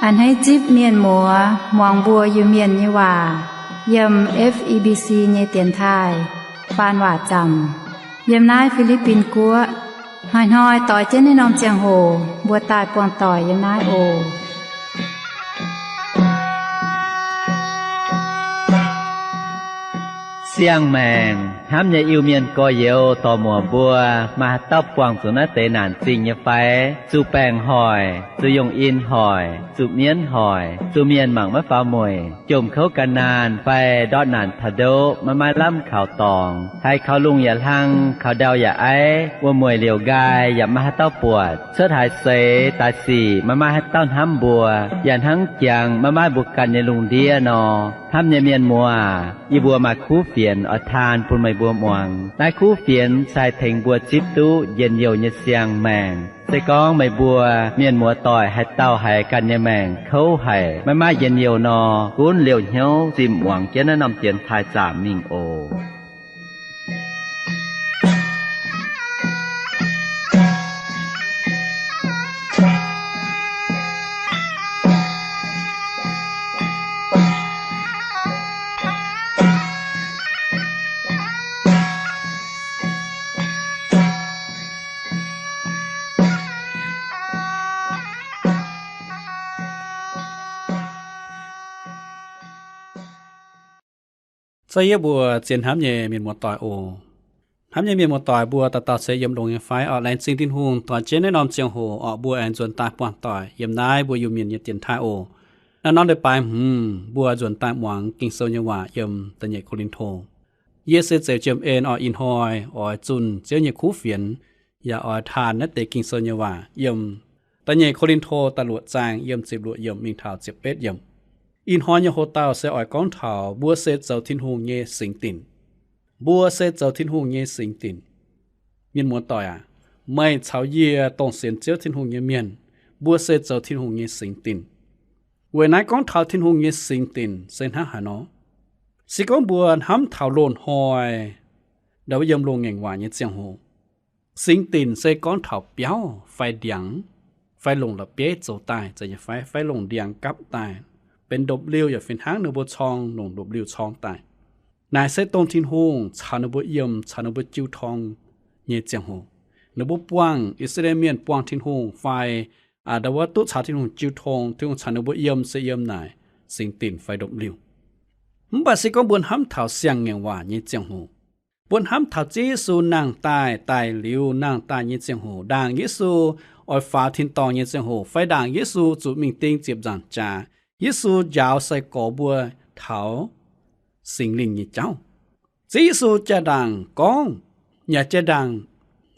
A'hneiv zipv mienh muoz muangx mbuo Iu-Mienh nyei waac yiem F E B C nyei dienx taaih faan waac zaamc yiem naaiv Fi^li^bin Guoqv. Hnoi-hnoi doix jienv naaiv norm ziangh hoc mbuo daaih buangh doic yiem naaiv oc. Siang-maengc hnamv nyei Iu-Mienh gorx-youz dorc-muoc mbuo, maaih haaix dauh buangh zuqc naaiv deix naanc zingh nyei fai? Zuqc baengc hoic, zuqc yungh in hoic, zuqc mienv hoic, zuqc mienh mangc maiv faaux mueic, jomc kouv gan naanh fai ndortv naanc taux ndoqv maiv maaih lamh kaux dorngx, haiz kaux lungh yaac hlang, kaux ndau yaac aiv, wuom-mueic liouc nqaai yaac maiv maaih haaix dauh buatc, cuotv haaix seix daaih sic maiv maaih haaix dauh hnamv mbuo, yaac hnangv jangx maiv maaih mbuo ganh nyei lungh ndiev nor. Hnamv nyei mienh muoz, yie mbuo maaih kuv fienx oix taan bun meih mbuo muangx. Naaiv kuv fienx se haih tengx mbuo zipv duqv njien-youh nyei siang-maengc. Se gorngv meih mbuo mienh muoz-doic haaix dauh haiz ganh nyei maengc kouv haic, maiv maaih njien-youh nor, gunv liouh hnyouv zinh muangx jienv naaiv norm dienx taaih zaamc mingh oc. Za'gengh yie mbuo zien hnamv nyei mienh muoz-doic oc. Hnamv nyei mienh muoz-doic mbuo dauh dauh se yiem longx nyei fai? Orqc, laengz zingh Tin-Hungh doix jienv naaiv norm ziangh hoc orqc, mbuo aengx nzuonx daaih buangh doic yiem naaiv mbuo Iu-Mienh nyei dienx taaih oc. Naaiv norm leiz-baaix hmz mbuo nzuonx daaih muangx Ging-Sou nyei waac yiem da'nyeic Ko^lin^to. Yie se Zeux Jiem En orqc, ih hnoi oix zunh Ziouv nyei kuv fienx yaac oix taan naaiv deix Ging-Sou nyei waac yiem da'nyeic Ko^lin^to da'luoqc zaang yiem ziepc luoqc yiemc mingh taux ziepc betv yiemc. Ih hnoi nyei hoc-dauh se oix gorngv taux mbuo se zoux Tin-Hungh nyei singx dinc. Mbuo se zoux Tin-Hungh nyei singx dinc. Mienh muoz-doic aac, meih caux yie dongh sienx Ziouv Tin-Hungh nyei mienh, mbuo se zoux Tin-Hungh nyei singx dinc. Weic naaiv gorngv taux Tin-Hungh nyei singx dinc se hnangv haaix nor? Se gorngv mbuo hnamv taux loz-hnoi, ndau wuov yiem loz-ngaengc waac nyei ziangh hoc, singx dinc se gorngv taux biauv fai ndiangx, fai longc la'bieiv zoux daaih, fai, fai longc ndiangx gapv daaih, benx ndopv-liuh yaac fih hnangv ninh mbuo corng longc ndopv-liuh corng daaih. Naaic se dongh Tin-Hungh caux ninh mbuo yiem, caux ninh mbuo jiu tong nyei ziangh hoc. Ninh mbuo buangh, I^saa^laa^en Mienh buangh Tin-Hungh fai ndau wuov duqv caux Tin-Hungh jiu tong, Tin-Hungh caux ninh mbuo yiem se yiem naaic singx dinc fai ndopv-liuh. Mv baac se gorngv mbuo hnamv taux siang-ngaengc waac nyei ziangh hoc, mbuo hnamv taux Ziouv Yesu nangh daaih, daic liuz nangh daaih nyei ziangh hoc, ndaangc Yesu oix faaux tin-dorngh nyei ziangh hoc, fai ndaangc Yesu zuqc mingh ding ziepc nzaangc jaax, Yesu njaaux sai-gorx mbuo taux Singx Lingh nyei jauv. Ziouv Yesu jaa-ndaangc gorngv, yaac jaa-ndaangc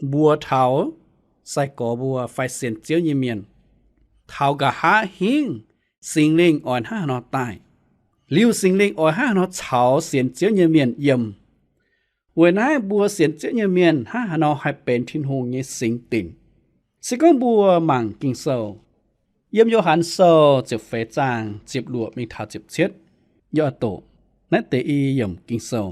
mbuox taux sai-gorx mbuo fai sienx Ziouv nyei mienh, taux nqa'haav hingv Singx Lingh oix hnangv haaix nor daaih, liuz Singx Lingh oix hnangv haaix nor caux sienx Ziouv nyei mienh yiem. Weic naaiv mbuo sienx Ziouv nyei mienh hnangv haaix nor haih benx Tin-Hungh nyei singx dinc? Se gorngv mbuo mangc Ging-Sou, yiem Yo^han Sou ziepc feix zaang ziepc luoqc mingh taux ziepc cietv, yie oix doqc naaiv deix i yiemc Ging-Sou,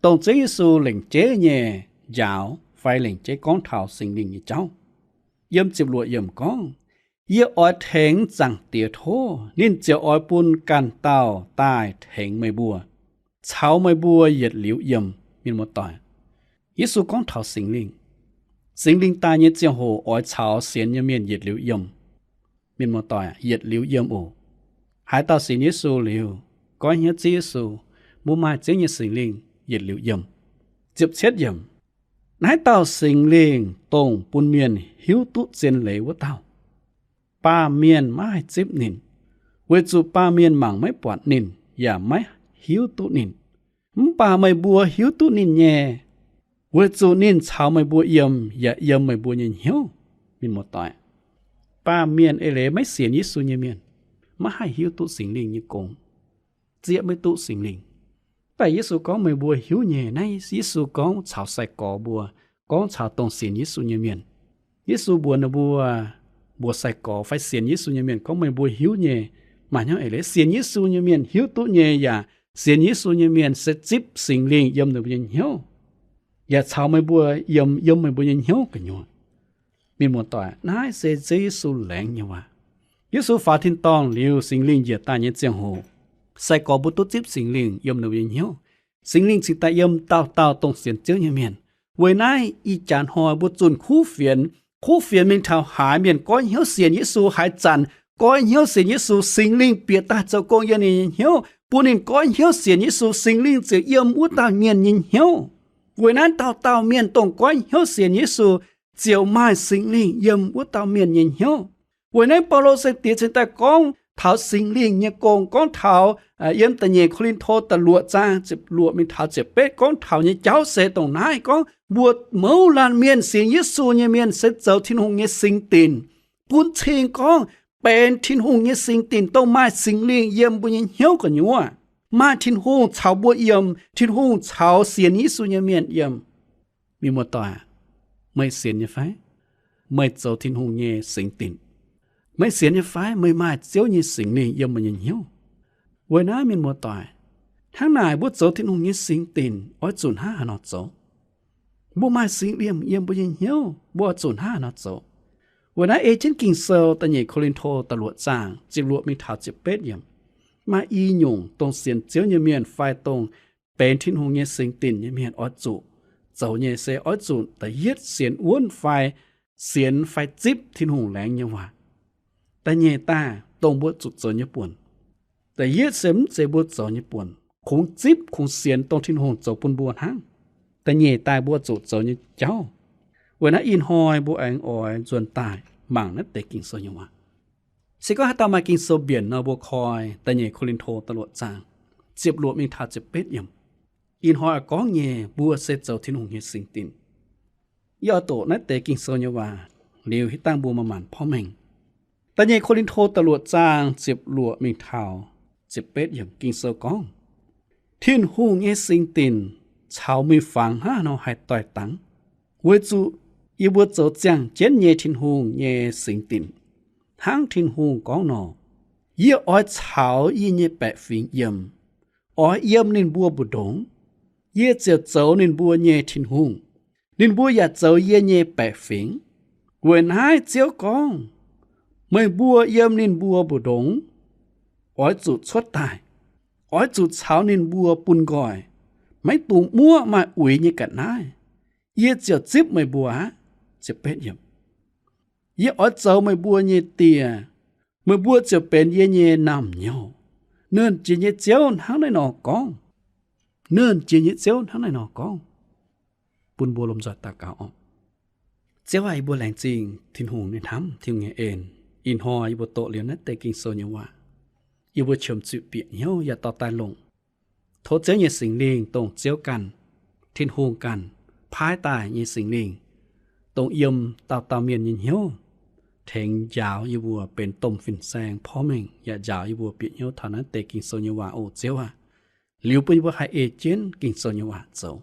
dongh Ziouv Yesu lengc jeiv nyei njaaux fai lengc jeiv gorngv taux Singx Lingh nyei jauv. Yiem ziepc luoqc yiemc gorngv, Yie oix tengx Zaangc Diex tov, ninh ziouc oix bun ganh dauh daaih tengx meih mbuo, caux meih mbuo yietc liuz yiem. Mienh muoz-doic, Yesu gorngv taux Singx Lingh. Singx Lingh daaih nyei ziangh hoc oix caux sienx nyei mienh yietc liuz yiem. Mienh muoz-doic, yietc liuz yiem oc. Haaix dauh sienx Yesu liuz, goiv hnyouv Ziouv Yesu, mbuo maaih Ziouv nyei Singx Lingh yietc liuz yiem. Ziepc cietv yiemc, naaiv dauh Singx Lingh dongh bun mienh hiuv duqv zien leiz wuov dauh. Baamh mienh maiv haih zipv ninh, weic zuqc baamh mienh mangc maiv buatc ninh yaac maiv hiuv duqv ninh. Mv baac meih mbuo hiuv duqv ninh nyei, weic zuqc ninh caux meih mbuo yiem yaac yiem meih mbuo nyei hnyouv. Mienh muoz-doic, baamh mienh eix leiz maiv sienx Yesu nyei mienh maiv haih hiuv duqv Singx Lingh nyei gong, zieqv maiv duqv Singx Lingh. Mv baac Yesu gorngv meih mbuo hiuv nyei. Naaiv Yesu gorngv caux sai-gorx mbuo, gorngv caux dongh sienx Yesu nyei mienh. Yesu mbuox ninh mbuo, mbuox sai-gorx fai sienx Yesu nyei mienh gorngv, meih mbuo hiuv nyei. Maaih hnyouv eix leiz sienx Yesu nyei mienh hiuv duqv nyei yaac sienx Yesu nyei mienh se zipv Singx Lingh yiem ninh mbuo nyei hnyouv, yaac caux meih mbuo yiem, yiem meih mbuo nyei hnyouv gu'nyuoz. Mienh muoz-doic, naaiv se Ziouv Yesu laengz nyei waac. Yesu faaux tin-dorngh liuz, Singx Lingh njiec daaih nyei ziangh hoc, sai-gorx mbuo duqv zipv Singx Lingh yiem ninh mbuo nyei hnyouv. Singx Lingh cingx daaih yiem dauh dauh dongh sienx Ziouv nyei mienh. Weic naaiv ih jaax hnoi mbuo zunh kuv fienx, kuv fienx mingh taux haaix, mienh goiv hnyouv sienx Yesu haaix zanc, goiv hnyouv sienx Yesu, Singx Lingh bieqc daaih zoux gong yiem ninh nyei hnyouv, bun ninh goiv hnyouv sienx Yesu, Singx Lingh ziouc yiem wuov dauh mienh nyei hnyouv. Weic naaiv dauh dauh mienh dongh goiv hnyouv sienx Yesu ziouc maaih Singx Lingh yiem wuov dauh mienh nyei hnyouv. Weic naaiv Baulo sai-diex cingx daaih gorngv taux Singx Lingh nyei gong, gorngv taux yiem da'nyeic Ko^lin^to da'luoqc zaang ziepc luoqc mingh taux ziepc betv, gorngv taux nyei jauv se dongh naaiv, gorngv mbuo mouz laanh mienh, sienx Yesu nyei mienh se zoux Tin-Hungh nyei singx dinc, bun cing gorngv benx Tin-Hungh nyei singx dinc dongh maaih Singx Lingh yiem mbuo nyei hnyouv gu'nyuoz, maaih Tin-Hungh caux mbuo yiem, Tin-Hungh caux sienx Yesu nyei mienh yiem. Mienh muoz-doic, meih sienx nyei fai? Meih zoux Tin-Hungh nyei singx dinc. Meih sienx nyei fai? Meih maaih Ziouv nyei Singx Lingh yiem meih nyei hnyouv. Weic naaiv mienh muoz-doic, hnangv naaic mbuo zoux Tin-Hungh nyei singx dinc oix zuqc hnangv haaix nor zoux? Mbuo maaih Singx Lingh yiem mbuo nyei hnyouv, mbuo oix zuqc hnangv haaix nor zoux? Weic naaiv ei jienv Ging-Sou da'nyeic Ko^lin^to da'luoqc zaang ziepc luoqc mingh taux ziepc betv yiem, maaih i nyungc dongh sienx Ziouv nyei mienh fai dongh benx Tin-Hungh nyei singx dinc nyei mienh oix zuqc zoux nyei se oix zuqc da'yietv sienx wuonv fai sienx fai zipv Tin-Hungh laengz nyei waac. Da'nyeic daaih dongh mbuo zuqc zoux nyei buonc. Da'yietv se mv zeiz mbuo zoux nyei buonc, kungx zipv kungx sienx dongh Tin-Hungh zoux bun mbuo hnangv. Da'nyeic daaih mbuo zuqc zoux nyei jauv. Weic naaiv ih hnoi mbuo aengx oix nzuonx daaih mangc naaiv deix Ging-Sou nyei waac. Se gorngv haaix dauh maaih Ging-Sou mbienc nor, mbuo koi da'nyeic Ko^lin^to da'luoqc zaang ziepc luoqc mingh taux ziepc betv yiem. Ih hnoi oix gorngv nyei mbuo se zoux Tin-Hungh nyei singx dinc. Yie oix doqc naaiv deix Ging-Sou nyei waac liuz, hitv dangh mbuo maaih maanc porv mengh. Da'nyeic Ko^lin^to da'luoqc zaang ziepc luoqc mingh taux ziepc betv yiem Ging-Sou gorngv, Tin-Hungh nyei singx dinc caux miuc-fangx hnangv haaix nor haih doix-dangx, weic zuqc yie mbuo zoux ziangh jienv nyei Tin-Hungh nyei singx dinc. Hnangv Tin-Hungh gorngv nor, Yie oix caux yie nyei baeqc fingx yiem, oix yiem ninh mbuo mbu'ndongx. Yie ziouc zoux ninh mbuo nyei Tin-Hungh, ninh mbuo yaac zoux yie nyei baeqc fingx. Weic naaiv Ziouv gorngv, Meih mbuo yiem ninh mbuo mbu'ndongx oix zuqc cuotv daaih, oix zuqc caux ninh mbuo bun nqoi, maiv dungx muoqv maaih uix nyei ga'naaiv. Yie ziouc zipv meih mbuo aqv. Yie oix zoux meih mbuo nyei Die, meih mbuo ziouc benx yie nyei naamh nyouz. Nernh Jiex nyei Ziouv hnangv naaiv nor gorngv. Nernh Jiex nyei Ziouv hnangv naaiv nor gorngv. Bun mbuo lomh nzoih daux gaux oc. Ziouv aah, yie mbuo laengz zingh Tin-Hungh nyei hnamv, Tin-Hungh nyei en. Ih hnoi yie mbuo doqc liuz naaiv deix Ging-Sou nyei waac, yie mbuo qiemx zuqc bieqc hnyouv yaac dorh daaih longc. Tov Ziouv nyei Singx Lingh dongh Ziouv ganh, Tin-Hungh ganh paaiv daaih nyei Singx Lingh, dongh yiem dauh dauh mienh nyei hnyouv, tengx njaaux yie mbuo benx domh fin-saeng porv mengh, yaac njaaux yie mbuo bieqc hnyouv taux naaiv deix Ging-Sou nyei waac oc Ziouv aac. Liuz bun yie mbuo haih ei jienv Ging-Sou nyei waac zoux.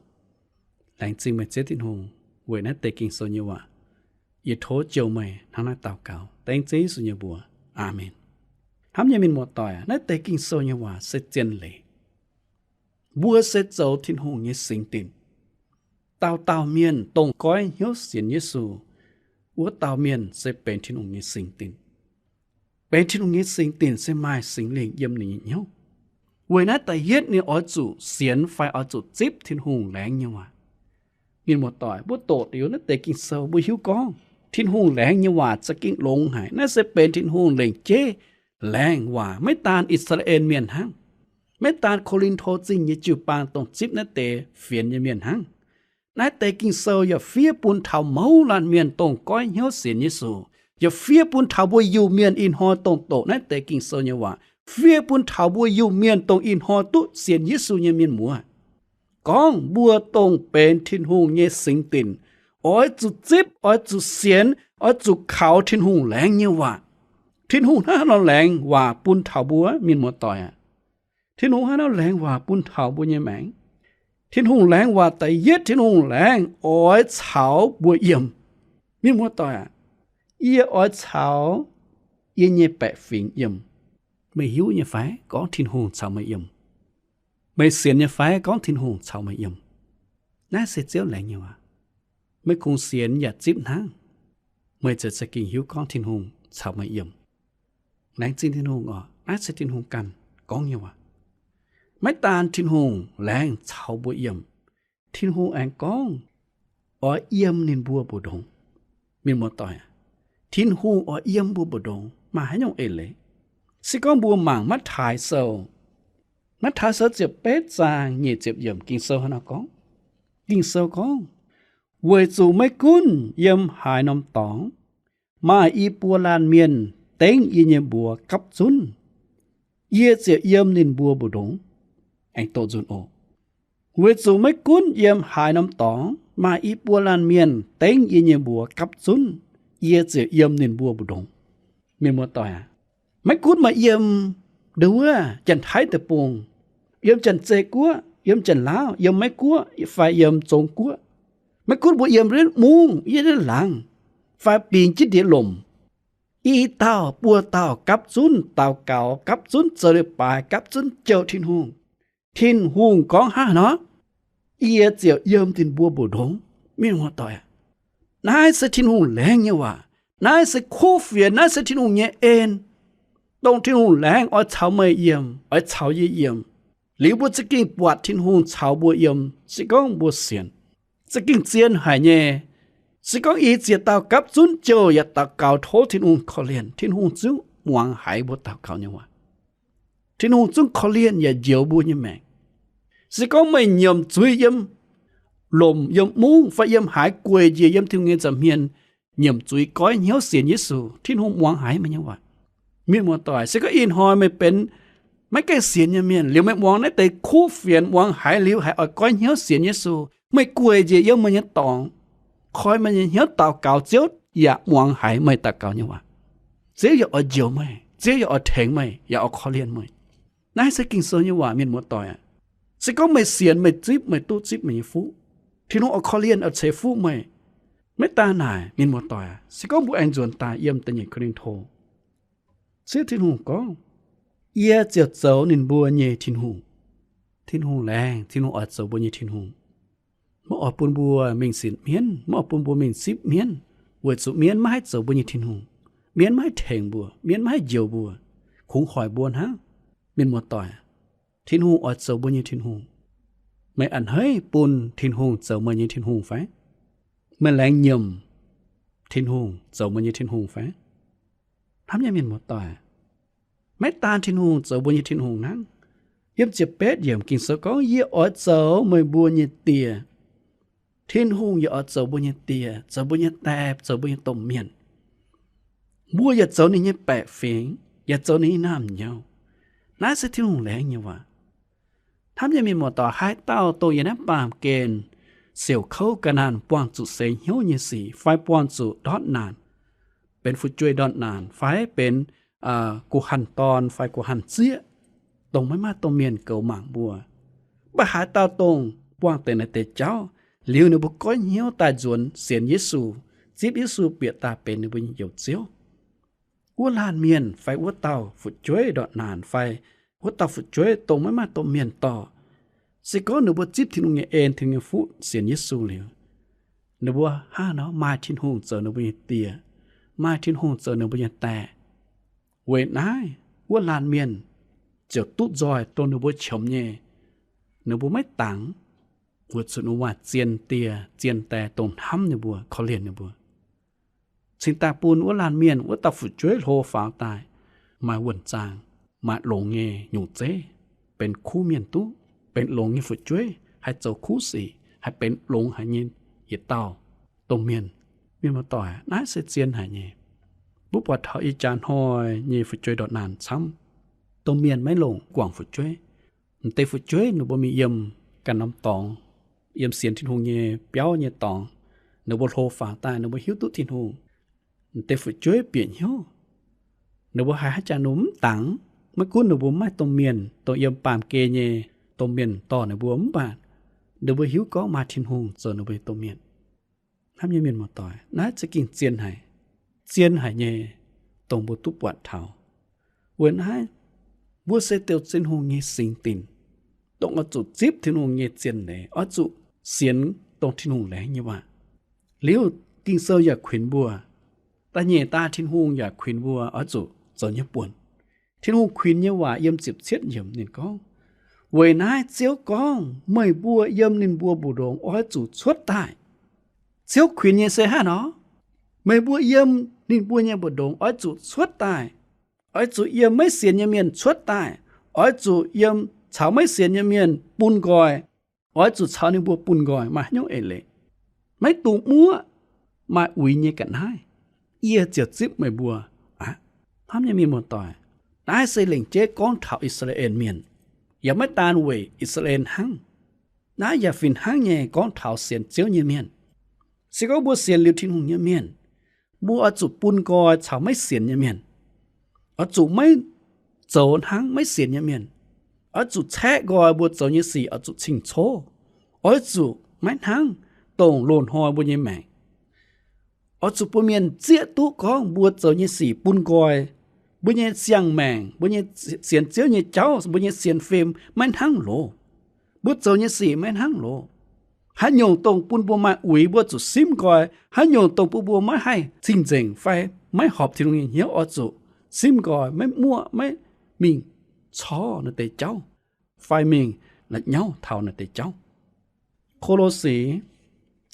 Laengz zingh meih Ziouv Tin-Hungh weic naaiv deix Ging-Sou nyei waac. Yie tov jouh meih hnangv naaiv daux gaux dengv Ziouv Yesu nyei mbuox. Aamen. Hnamv nyei mienh muoz-doic aac, naaiv deix Ging-Sou nyei waac se zien leiz. Mbuo se zoux Tin-Hungh nyei singx dinc. Dauh dauh mienh dongh goiv hnyouv sienx Yesu, wuov dauh mienh se benx Tin-Hungh nyei singx dinc. Benx Tin-Hungh nyei singx dinc se maaih Singx Lingh yiem ninh nyei hnyouv. Weic naaiv da'yietv ninh oix zuqc sienx fai oix zuqc zipv Tin-Hungh laengz nyei waac. Mienh muoz-doic, mbuo doqc liuz naaiv deix Ging-Sou mbuo hiuv gorngv Tin-Hungh laengz nyei waac za'gengh longx haic. Naaiv se benx Tin-Hungh lengc jeiv laengz waac, maiv daan I^saa^laa^en Mienh hnangv, maiv daan Ko^lin^to Zingh nyei jiu-baang dongh zipv naaiv deix fienx nyei mienh hnangv. Naaiv deix Ging-Sou yaac fiev bun taux mouz laanh mienh dongh goiv hnyouv sienx Yesu, yaac fiev bun taux mbuo Iu-Mienh ih hnoi dongh doqc naaiv deix Ging-Sou nyei waac, fiev bun taux mbuo Iu-Mienh dongh ih hnoi duqv sienx Yesu nyei mienh muoz. Gorngv mbuo dongh benx Tin-Hungh nyei singx dinc, oix zuqc zipv, oix zuqc sienx, oix zuqc kaux Tin-Hungh laengz nyei waac. Tin-Hungh hnangv haaix nor laengz waac bun taux mbuo, mienh muoz-doic aac? Tin-Hungh hnangv haaix nor laengz waac bun taux mbuo nyei maengc? Tin-Hungh laengz waac da'yietv, Tin-Hungh laengz oix caux mbuo yiem. Mienh muoz-doic aac, yie oix caux yie nyei baeqc fingx yiem. Meih hiuv nyei fai gorngv Tin-Hungh caux meih yiem? Meih sienx nyei fai gorngv Tin-Hungh caux meih yiem? Naaiv se Ziouv laengz nyei waac. Meih kungx sienx yaac zipv hnangv, meih ziouc za'gengh hiuv gorngv Tin-Hungh caux meih yiem. Laengz zingh Tin-Hungh oc. Naaiv se Tin-Hungh ganh gorngv nyei waac. Maiv daan Tin-Hungh laengz caux mbuo yiem, Tin-Hungh aengx gorngv oix yiem ninh mbuo mbu'ndongx. Mienh muoz-doic, Tin-Hungh oix yiem mbuo mbu'ndongx maaih haaix nyungc eix leiz? Se gorngv mbuo mangc Matv^taai Sou, Matv^taai Sou ziepc betv zaang nyic ziepc yiemc Ging-Sou hnangv naaiv gorngv. Ging-Sou gorngv, weic zuqc maiv gunv yiem haaix norm dorngx maaih i buo laanh mienh dengv yie nyei mbuox gapv zunv, yie ziouc yiem ninh mbuo mbu'ndongx. Aengx doqc nzunc oc. Weic zuqc maiv gunv yiem haaix norm dorngx maaih i buo laanh mienh dengv yie nyei mbuox gapv zunv, yie ziouc yiem ninh mbuo mbu'ndongx. Mienh muoz-doic aac, maiv gunv meih yiem ndau wuov Janx-Taiv deic-bung, yiem Janx-Zei Guoqv, yiem Janx-Laauv, yiem Meiv Guoqv fai yiem Zong Guoqv, maiv gunv mbuo yiem yietc mungv, yiem yietc laangz, fai bingx jienv ndiev lomc, i dauh buo dauh gapv zunv daux gaux, gapv zunv zoux leiz-baaix, gapv zunv jouh Tin-Hungh, Tin-Hungh gorngv hnangv haaix nor, yie ziouc yiem ninh mbuo mbu'ndongx. Mienh muoz-doic aac, naaiv se Tin-Hungh laengz nyei waac. Naaiv se kuv fienx, naaiv se Tin-Hungh nyei en, dongh Tin-Hungh laengz oix caux meih yiem, oix caux yie yiem. Liuz mbuo za'gengh buatc Tin-Hungh caux mbuo yiem, se gorngv mbuo sienx, za'gengh zien haic nyei. Se gorngv i ziex dauh gapv zunv jouh yaac daux gaux tov Tin-Hungh korv-lienh, Tin-Hungh zungv muangx haiz mbuo daux gaux nyei waac. Tin-Hungh zungv korv-lienh yaac njoux mbuo nyei maengc. Se gorngv meih nyiemc zuiz yiem lomc, yiem mungv, fai yiem haaix, gueic njiec yiem Tin-Hungh nyei nza'hmien, nyiemc zuiz goiv hnyouv sienx Yesu, Tin-Hungh muangx haiz meih nyei waac. Mienh muoz-doic, se gorngv ih hnoi meih benx maiv gaengh sienx nyei mienh, liuz meih muangx naaiv deix kuv fienx, muangx haiz liuz haiz oix goiv hnyouv sienx Yesu, meih gueic njiec yiem meih nyei dorngx, koi meih nyei hnyouv daux gaux, Ziouv yaac muangx haiz meih daux gaux nyei waac. Ziouv yaac oix njoux meih, Ziouv yaac oix tengx meih, yaac oix korv-lienh meih. Naaiv se Ging-Sou nyei waac, mienh muoz-doic aac. Se gorngv meih sienx, meih zipv, meih duqv zipv meih nyei fuqv, Tin-Hungh oix korv-lienh, oix ceix fuqv meih. Maiv daan naaic, mienh muoz-doic aac, se gorngv mbuo aengx nzuonx daaih yiem da'nyeic Ko^lin^to, Ziouv Tin-Hungh gorngv, yie ziouc zoux ninh mbuo nyei Tin-Hungh. Tin-Hungh laengz, Tin-Hungh oix zoux mbuo nyei Tin-Hungh. Maiv oix bun mbuo mingh sienx mienv, maiv oix bun mbuo mingh zipv mienv, weic zuqc mienv maiv haih zoux mbuo nyei Tin-Hungh. Mienv maiv haih tengx mbuo, mienv maiv haih njoux mbuo, kungx hoic mbuo hnangv. Mienh muoz-doic, Tin-Hungh oix zoux mbuo nyei Tin-Hungh. Meih a'hneiv bun Tin-Hungh zoux meih nyei Tin-Hungh fai? Meih laengz nyiemc Tin-Hungh zoux meih nyei Tin-Hungh fai? Hnamv nyei mienh muoz-doic, maiv daan Tin-Hungh zoux mbuo nyei Tin-Hungh hnangv. Yiem ziepc betv yiemc Ging-Sou gorngv, yie oix zoux meih mbuo nyei Die. Tin-Hungh yaac oix zoux mbuo nyei Die, zoux mbuo nyei Die, zoux mbuo nyei domh mienh. Mbuo yaac zoux ninh nyei baeqc fingx, yaac zoux ninh nyei naamh nyouz. Naaiv se Tin-Hungh laengz nyei waac. Hnamv nyei mienh muoz-doic, haaix dauh dongh yiem naaiv baamh gen siouc kouv ga'naanh buangh zuqc seix hnyouv nyei sic, fai buangh zuqc ndortv naanc, benx fu'jueiv ndortv naanc, fai benx guh hanh dorn fai guh hanh zieqv, dongh maiv maaih domh mienh goux mangc mbuo. Mv baac haaix dauh dongh buangh deix naaiv deix jauv liuz, ninh mbuo goiv hnyouv daaih nzuonx sienx Yesu, zipv Yesu bieqc daaih benx ninh mbuo nyei Njoux Ziouv, wuov laanh mienh fai wuov dauh fu'jueiv ndortv naanc fai wuov dauh fu'jueiv dongh maiv maaih domh mienh dorh, se gorngv ninh mbuo zipv Tin-Hungh nyei en, Tin-Hungh nyei fuqv sienx Yesu liuz, ninh mbuo hnangv nor maaih Tin-Hungh zoux ninh mbuo nyei Die, maaih Tin-Hungh zoux ninh mbuo nyei Die. Weic naaiv wuov laanh mienh ziouc duqv nzoih dongh ninh mbuo qiemx nyei. Ninh mbuo maiv dangx, weic zuqc ninh mbuo maaih zien die, zien die dongh hnamv ninh mbuo, korv-lienh ninh mbuo. Cingx daaih bun wuov laanh mienh wuov dauh fu'jueiv hlo faaux daaih, maaih wuonh zaangc, maaih longx nyei nyungc zeiv, benx kuv mienh duqv, benx longx nyei fu'jueiv, haih zoux kuv sic, haih benx longx haic nyei yietc dauh dongh mienh. Mienh muoz-doic, naaiv se zien haic nyei. Mbuo buatc taux ih jaax hnoi nyei fu'jueiv ndortv naanc camv, domh mienh maiv longc guangc fu'jueiv. M'deix fu'jueiv ninh mbuo mingh yiem ganh norm dorngx, yiem sienx Tin-Hungh nyei biauv nyei dorngx, ninh mbuo hlo faaux daaih ninh mbuo hiuv duqv Tin-Hungh. M'deix fu'jueiv bieqc hnyouv, ninh mbuo haiz haaix jaax ninh mv dangx, maiv gunv ninh mbuo mv maaih domh mienh dongh yiem baamh gen nyei domh mienh dorh ninh mbuo, mv baac ninh mbuo hiuv gorngv maaih Tin-Hungh zoux ninh mbuo nyei domh mienh. Hnamv nyei mienh muoz-doic, naaiv za'gengh zien haic, zien haic nyei, dongh mbuo duqv buatc taux. Weic naaiv, mbuo se douc Tin-Hungh nyei singx dinc, dongh oix zuqc zipv Tin-Hungh nyei zien leiz, oix zuqc sienx dongh Tin-Hungh laengz nyei waac. Liuz Ging-Sou yaac kuinx mbuo, da'nyeic daaih Tin-Hungh yaac kuinx mbuo oix zuqc zoux nyei buonc. Tin-Hungh kuinx nyei waac yiem ziepc cietv yiemc ninh gorngv, weic naaiv Ziouv gorngv, meih mbuo yiem ninh mbuo mbu'ndongx oix zuqc cuotv daaih. Ziouv kuinx nyei se hnangv nor, meih mbuo yiem ninh mbuo nyei mbu'ndongx oix zuqc cuotv daaih, oix zuqc yiem maiv sienx nyei mienh cuotv daaih, oix zuqc yiem caux maiv sienx nyei mienh bun nqoi, oix zuqc caux ninh mbuo bun nqoi, maaih haaix nyungc eix leiz? Maiv dungx muoqv maaih uix nyei ga'naaiv. Yie ziouc zipv meih mbuo aqv. Hnamv nyei mienh muoz-doic, naaiv se lengc jeiv gorngv taux I^saa^laa^en Mienh, yaac maiv daan weic I^saa^laa^en hnangv. Naaiv yaac fih hnangv nyei gorngv taux sienx Ziouv nyei mienh. Se gorngv mbuo sienx liuz Tin-Hungh nyei mienh, mbuo oix zuqc bun nqoi caux maiv sienx nyei mienh, oix zuqc maiv zoux hnangv maiv sienx nyei mienh, oix zuqc caeqv nqoi mbuo zoux nyei sic oix zuqc cing-cov, oix zuqc maiv hnangv dongh loz-hnoi mbuo nyei maengc. Oix zuqc bun mienh zieqv duqv gorngv mbuo zoux nyei sic bun nqoi, mbuo nyei siang-maengc, mbuo nyei sienx Ziouv nyei jauv, mbuo nyei sienx fim maiv hnangv loz. Mbuo zoux nyei sic maiv hnangv loz. Haaix nyungc dongh bun mbuo maaih uix mbuo zuqc simv nqoi, haaix nyungc dongh bun mbuo maiv haih cing-nzengc fai maiv horpc Tin-Hungh nyei hnyouv oix zuqc simv nqoi, maiv muoqv, maiv mingh corc naaiv deix jauv, fai mingh la'nyauv taux naaiv deix jauv. Ko^lo^si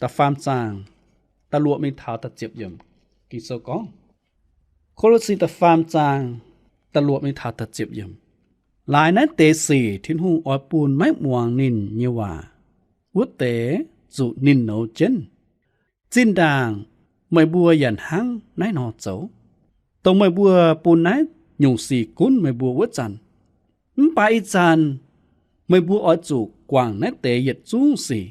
da'faam zaang da'luoqc mingh taux da'ziepc yiemc, Ging-Sou gorngv, Ko^lo^si da'faam zaang da'luoqc mingh taux da'ziepc yiemc, laaix naaiv deix sic Tin-Hungh oix bun maiv muangx ninh nyei waac wuov deix zuqc ninh nouz jienv. Zinh ndaangc meih mbuo yaac hnangv naaiv nor zoux, dongh meih mbuo bun naaiv nyungc sic gunv meih mbuo wuov zanc. Mv baac ih zanc meih mbuo oix zuqc guangc naaiv deix yietc zungv sic.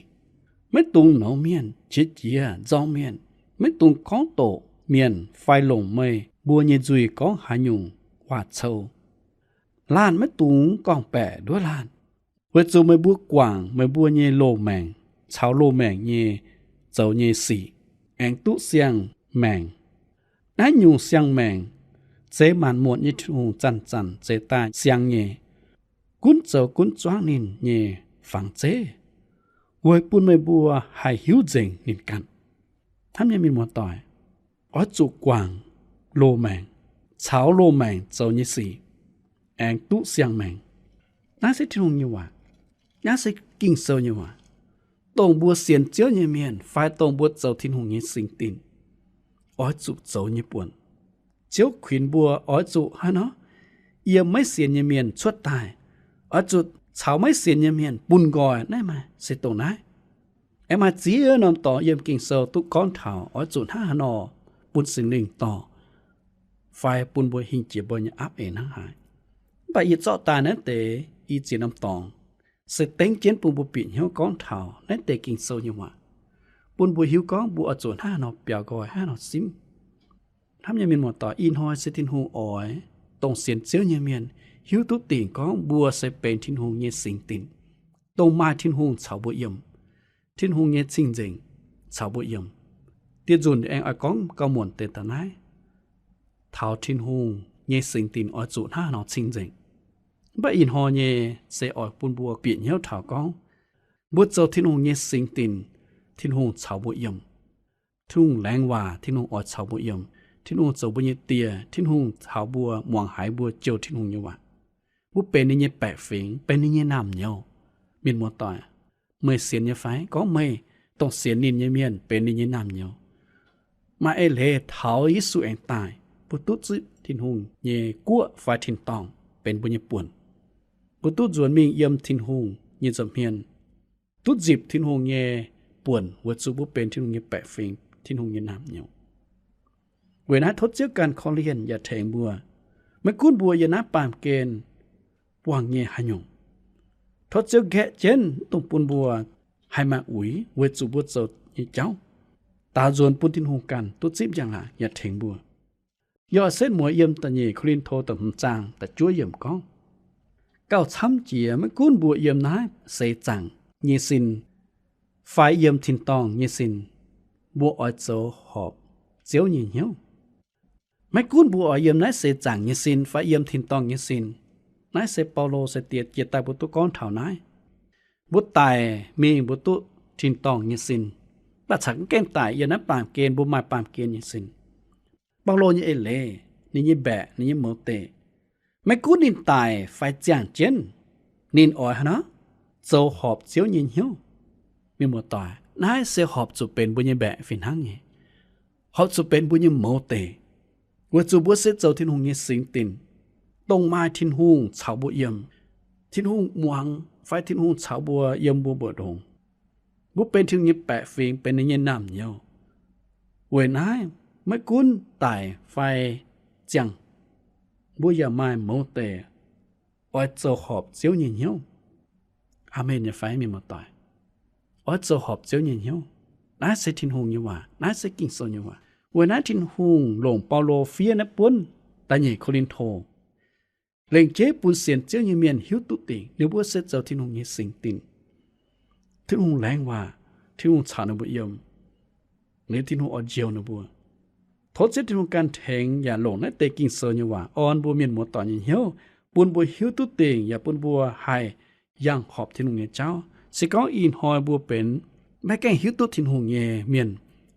Maiv dungx nouz mienh, qiex jiez, nzorng mienh. Maiv dungx gorngv doqc mienh fai longc meih mbuo nyei nzuih gorngv haaix nyungc waac-cou. Laanh maiv dungx gorngv-baeqc nduov laanh, weic zuqc meih mbuo guangc meih mbuo nyei loz-maengc caux loz-maengc nyei zoux nyei sic, aengx duqv siang-maengc. Naaiv nyungc siang-maengc se maanc muotc nyei Tin-Hungh zanc-zanc zeix daaih siang nyei, gunv zoux gunv zuangv ninh nyei fangx zeiv, weic bun meih mbuo haih hiuv nzengc ninh ganh. Hnamv nyei mienh muoz-doic, oix zuqc guangc loz-maengc caux loz-maengc zoux nyei sic, aengx duqv siang-maengc. Naaiv se Tin-Hungh nyei waac. Naaiv se Ging-Sou nyei waac. Dongh mbuo sienx Ziouv nyei mienh fai dongh mbuo zoux Tin-Hungh nyei singx dinc, oix zuqc zoux nyei buonc. Ziouv kuinx mbuo oix zuqc haaix nor? Yiem maiv sienx nyei mienh cuotv daaih, oix zuqc caux maiv sienx nyei mienh bun nqoi. Naaiv maaih se dongh naaiv. Aengx maaih ziex norm dorngx yiem Ging-Sou duqv gorngv taux oix zuqc hnangv haaix nor bun Singx Lingh dorh, fai bun mbuo hingh jiex mbuo nyei aapv eix hnangv haaix. Mv baac yie zorqv daaih naaiv deix i ziex norm dorngx se dengv jienv bun mbuo bieqc hnyouv gorngv taux naaiv deix Ging-Sou nyei waac, bun mbuo hiuv gorngv mbuo oix zuqc hnangv haaix nor biaux nqoi, hnangv haaix nor simv. Hnamv nyei mienh muoz-doic, ih hnoi se Tin-Hungh oix dongh sienx Ziouv nyei mienh hiuv duqv dingc gorngv mbuo se benx Tin-Hungh nyei singx dinc, dongh maaih Tin-Hungh caux mbuo yiem, Tin-Hungh nyei cing-nzengc caux mbuo yiem. Dieh nzunc aengx oix gorngv gauh muonc deix daaih naaiv, taux Tin-Hungh nyei singx dinc oix zuqc hnangv haaix nor cing-nzengc. Mv baac ih hnoi nyei se oix bun mbuo bieqc hnyouv taux gorngv, mbuo zoux Tin-Hungh nyei singx dinc, Tin-Hungh caux mbuo yiem. Tin-Hungh laengz waac, Tin-Hungh oix caux mbuo yiem. Tin-Hungh zoux mbuo nyei Die, Tin-Hungh caux mbuo muangx haiz mbuo jouh Tin-Hungh nyei waac. Mbuo benx ninh nyei baeqc fingx, benx ninh nyei naamh nyouz. Mienh muoz-doic, meih sienx nyei fai? Gorngv meih dongh sienx ninh nyei mienh benx ninh nyei naamh nyouz, maaih eix leiz taux Yesu aengx daaih, mbuo duqv zipv Tin-Hungh nyei guoqv fai tin-dorngh benx mbuo nyei buonc. Mbuo duqv nzuonx mingh yiem Tin-Hungh nyei nza'hmien, duqv nzipc Tin-Hungh nyei buonc weic zuqc mbuo benx Tin-Hungh nyei baeqc fingx, Tin-Hungh nyei naamh nyouz. Weic naaiv tov Ziouv ganh korv-lienh yaac tengx mbuo, maiv gunv mbuo yiem naaiv baamh gen buangh nyei haaix nyungc. Tov Ziouv nqaeqv jienv dongh bun mbuo haih maaih uix weic zuqc mbuo zoux nyei jauv, daaux nzuonx bun Tin-Hungh ganh duqv zipv njang-laangc yaac tengx mbuo. Yaac setv mueiz yiem da'nyeic Ko^lin^to da'hmz zaang da'juov yiemc gorngv, gauh camv jiex maiv gunv mbuo yiem naaiv seix zaangc nyei sin fai yiem tin-dorngh nyei sin, mbuo oix zoux horpc Ziouv nyei hnyouv. Maiv gunv mbuo oix yiem naaiv seix zaangc nyei sin fai yiem tin-dorngh nyei sin, naaiv se Baulo se diex jiex daaih mbuo duqv gorngv taux naaiv. Mbuo daic mingh mbuo duqv tin-dorngh nyei sin, mv baac caux gaengh daic yiem naaiv baamh gen mbuo maaih baamh gen nyei sin. Baulo nyei eix leiz, ninh nyei mbaeqc, ninh nyei mouz deic, Maiv gunv ninh daic fai ziangh jienv, ninh oix hnangv nor zoux horpc Ziouv nyei hnyouv. Mienh muoz-doic, naaiv se horpc zuqc benx mbuo nyei mbaeqc fih hnangv nyei. Horpc zuqc benx mbuo nyei mouz deic, weic zuqc mbuo se zoux Tin-Hungh nyei singx dinc, dongh maaih Tin-Hungh caux mbuo yiem. Tin-Hungh muangx fai Tin-Hungh caux mbuo yiem mbuo mbu'ndongx. Mbuo benx Tin-Hungh nyei baeqc fingx, benx ninh nyei naamh nyouz. Weic naaiv, maiv gunv daic fai ziangh, mbuo yaac maaih mouz deic oix zoux horpc Ziouv nyei hnyouv. Aamen nyei fai, mienh muoz-doic? Oix zoux horpc Ziouv nyei hnyouv. Naaiv se Tin-Hungh nyei waac. Naaiv se Ging-Sou nyei waac. Weic naaiv Tin-Hungh longc Baulo fiev naaiv buonv da'nyeic Ko^lin^to, lengc jeiv bun sienx Ziouv nyei mienh hiuv duqv dingc ninh mbuo se zoux Tin-Hungh nyei singx dinc. Tin-Hungh laengz waac, Tin-Hungh caux ninh mbuo yiem. Liuz Tin-Hungh oix njoux ninh mbuo. Tov Ziouv Tin-Hungh ganh tengx yaac longc naaiv deix Ging-Sou nyei waac orn mbuo mienh muoz-doic nyei hnyouv, bun mbuo hiuv duqv dingc yaac bun mbuo haih yangh horpc Tin-Hungh nyei jauv. Se gorngv ih hnoi mbuo benx maiv gaengh hiuv duqv Tin-Hungh nyei mienh,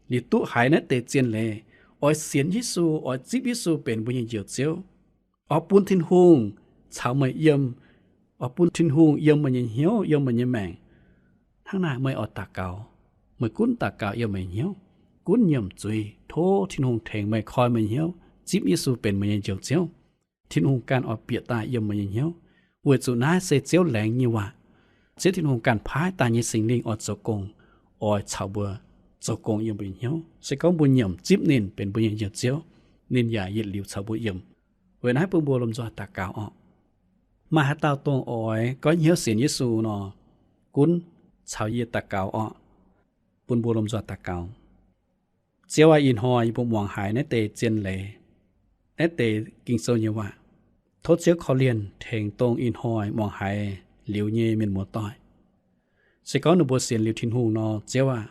liuz duqv haiz naaiv deix zien leiz, oix sienx Yesu, oix zipv Yesu benx mbuo nyei Njoux Ziouv, oix bun Tin-Hungh caux meih yiem, oix bun Tin-Hungh yiem meih nyei hnyouv, yiem meih nyei maengc, hnangv naaic meih oix daux gaux. Meih gunv daux gaux yiem meih nyei hnyouv, gunv nyiemc zuiz, tov Tin-Hungh tengx meih koi meih nyei hnyouv zipv Yesu benx meih nyei Njoux Ziouv. Tin-Hungh ganh oix bieqc daaih yiem meih nyei hnyouv, weic zuqc naaiv se Ziouv laengz nyei waac. Ziouv Tin-Hungh ganh paaiv daaih nyei Singx Lingh oix zoux gong, oix caux mbuo zoux gong yiem mbuo nyei hnyouv. Se gorngv mbuo nyiemc zipv ninh benx mbuo nyei Njoux Ziouv, ninh yaac yietc liuz caux mbuo yiem. Weic naaiv bun mbuo lomh nzoih daux gaux orqc. Maaih haaix dauh dongh oix goiv hnyouv sienx Yesu nor, gunv caux yie daux gaux orqc. Bun mbuo lomh nzoih daux gaux. Ziouv aac, ih hnoi yie mbuo muangx haiz naaiv deix zien leiz, naaiv deix Ging-Sou nyei waac. Tov Ziouv korv-lienh tengx dongh ih hnoi muangx haiz liuz nyei mienh muoz-doic. Se gorngv ninh mbuo sienx liuz Tin-Hungh nor, Ziouv aac,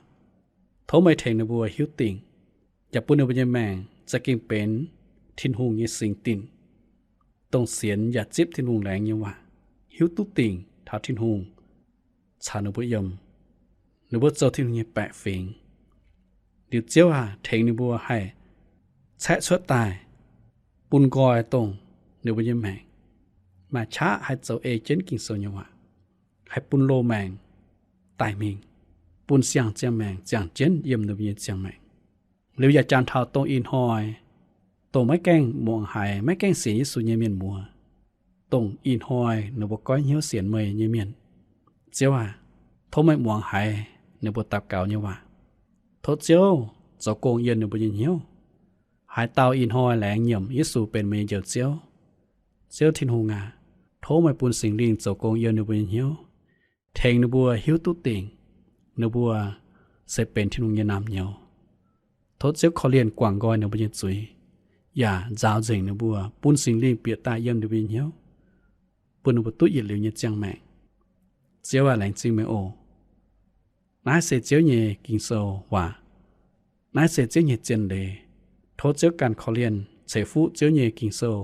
tov meih tengx ninh mbuo hiuv dingc, yaac bun ninh mbuo nyei maengc za'gengh benx Tin-Hungh nyei singx dinc, dongh sienx yaac zipv Tin-Hungh laengz nyei waac, hiuv duqv dingc taux Tin-Hungh caux ninh mbuo yiem, ninh mbuo zoux Tin-Hungh nyei baeqc fingx. Liuz Ziouv aac, tengx ninh mbuo haih caeqv cuotv daaih bun nqoi dongh ninh mbuo nyei maengc maaih qaqv haih zoux ei jienv Ging-Sou nyei waac, haih bun loz-maengc daic mingh, bun siang-ziangh maengc ziangh jienv yiem ninh mbuo nyei ziangh maengc. Liuz yaac jangx taux dongh ih hnoi, dongh maiv gaengh muangx haiz, maiv gaengh sienx Yesu nyei mienh muoz, dongh ih hnoi ninh mbuo goiv hnyouv sienx meih nyei mienh. Ziouv aac, tov meih muangx haiz ninh mbuo daux gaux nyei waac. Tov Ziouv zoux gong yiem ninh mbuo nyei hnyouv. Haaix dauh ih hnoi laengz nyiemc Yesu benx meih nyei Njoux Ziouv, Ziouv Tin-Hungh aac, tov meih bun Singx Lingh zoux gong yiem ninh mbuo nyei hnyouv, tengx ninh mbuo hiuv duqv dingc ninh mbuo se benx Tin-Hungh nyei naamh nyouz. Tov Ziouv korv-lienh guangc nqoi ninh mbuo nyei zuiz, yaac nzaaux nzengc ninh mbuo, bun Singx Lingh bieqc daaih yiem ninh mbuo nyei hnyouv, bun ninh mbuo duqv yietc liuz nyei ziangh maengc. Ziouv aac, laengz zingh meih oc. Naaiv se Ziouv nyei Ging-Sou waac. Naaiv se Ziouv nyei zien leiz. Tov Ziouv ganh korv-lienh ceix fuqv Ziouv nyei Ging-Sou,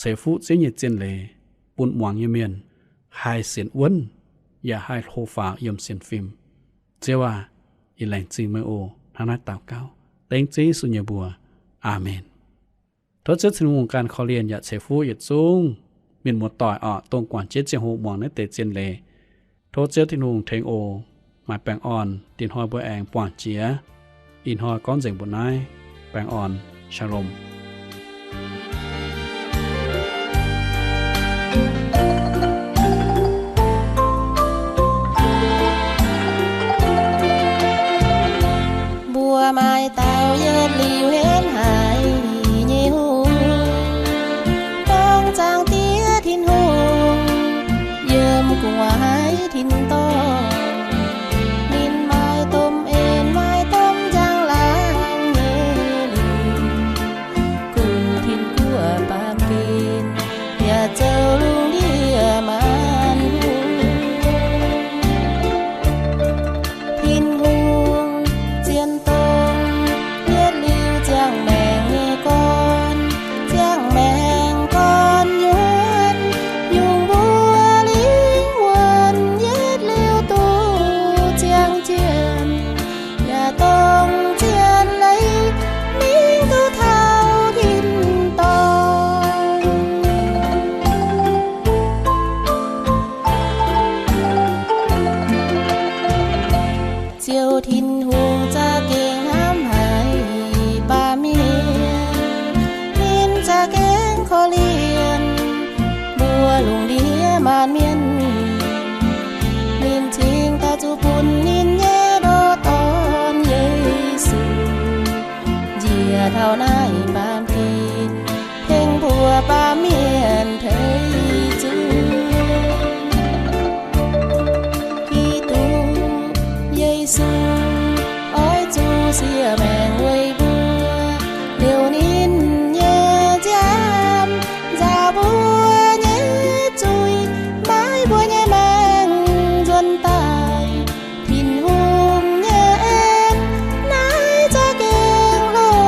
ceix fuqv Ziouv nyei zien leiz, bun muangx nyei mienh haih sienx wuonv, yaac haih hlo faaux yiem sienx fim. Ziouv aac, yie laengz zingh meih oc. Hnangv naaiv daux gaux dengv Ziouv Yesu nyei mbuox. Aamen. Tov Ziouv Tin-Hungh ganh korv-lienh yaac ceix fuqv yietc zungv mienh muoz-doic oc, dongh guangc jienv ziangh hoc muangx naaiv deix zien leiz. Tov Ziouv Tin-Hungh tengx oc. Maaih baengh orn. Dinh hnoi mbuo aengx buangh jiex. Ih hnoi gorngv nzengc mbuo naaiv. Baengh orn. Shalom. Mbuo maaih dauh yietc liuz henv haic nyei hungh, dongh Zaangc Diex Tin-Hungh yiem gu'nguaaz haaix tin-dorngh. Ninh maaih domh en, maaih domh njang-laangc nyei lingc, gunv tin-guoqv baamh gen, yaac zoux lungh ndiev maanc hungh. Tin-Hungh zien dongh yietc liuz ziangh maengc nyei gorn, ziangh maengc gorn nyuonh, nyungc mbuo lingh wuonh yietc liuz duqv Taux naaiv baamh gen, tengx mbuo baamh mienh tei zuqc Giduc Yesu oix zuqc siev maengc weic mbuo, liouh ninh nyei nziaamv nzaaux mbuo nyei zuiz, maaiv mbuo nyei maengc nzuonx daaih. Tin-Hungh nyei en naaiv za'gengh loz-haic.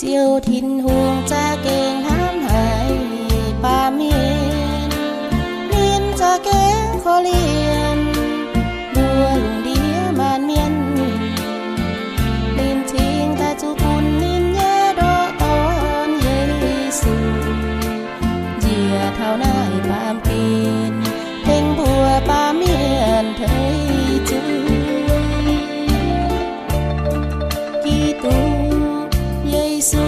Ziouv Tin-Hungh za'gengh hnamv haic baamh mienh, ninh za'gengh korv-lienh mbuo lungh ndiev maanc mienh. Ninh cingx daaih zuqc bun ninh nyei ndoqc Dorn, Yesu, njiec taux naaiv baamh gen, tengx mbuo baamh mienh tei zuqc Giduc Yesu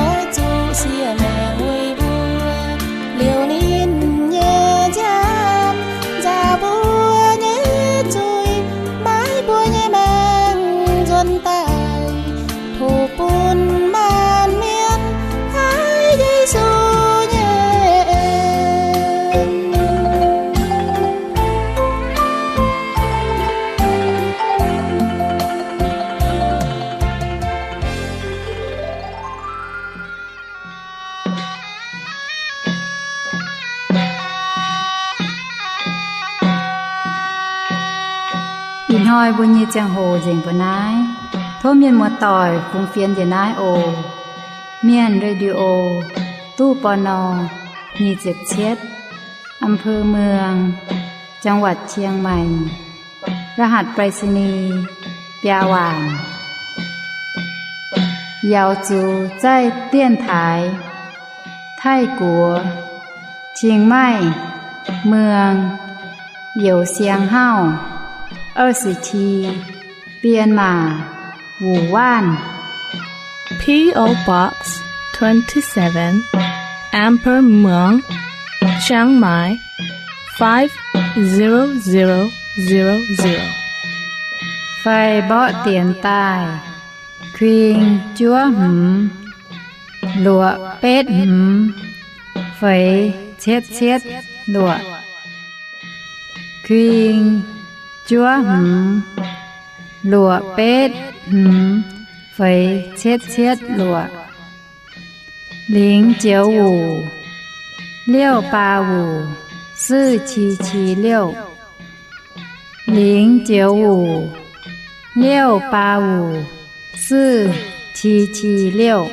oix zuqc siev maengc weic mbuo, liouh ninh nyei nziaamv nzaaux mbuo nyei zuiz, maaiv mbuo nyei maengc nzuonx daaih, tov bun maanc mienh haih Yesu nyei en. Ih hnoi mbuo nyei ziangh hoc nzengc mbuo naaiv. Tov mienh muoz-doic fungx fienx njiec naaiv oc. Mienh Radio, ตู้ ปณ. nyic ziepc cietv, อำเภอเมือง จังหวัดเชียงใหม่ รหัสไปรษณีย์ biaa waanc. Yaux zuqc zaih dienx taaix Taiv-Guoqv เชียงใหม่เมือง Youc Siang Hauv, ยี่สิบ Bienh Maac, Wuc Waanv. P O Box twenty-seven, Amber Muang, Chiang Mai, five zero zero zero zero. Fai mborqv dienx daaih kuing juov hmz luoqc betv hmz feix cietv cietv luoqc. Kuing juov hmz luoqc betv hmz feix cietv cietv luoqc. 零九五 六八五 四七七六. 零九五 六八五 四七七六.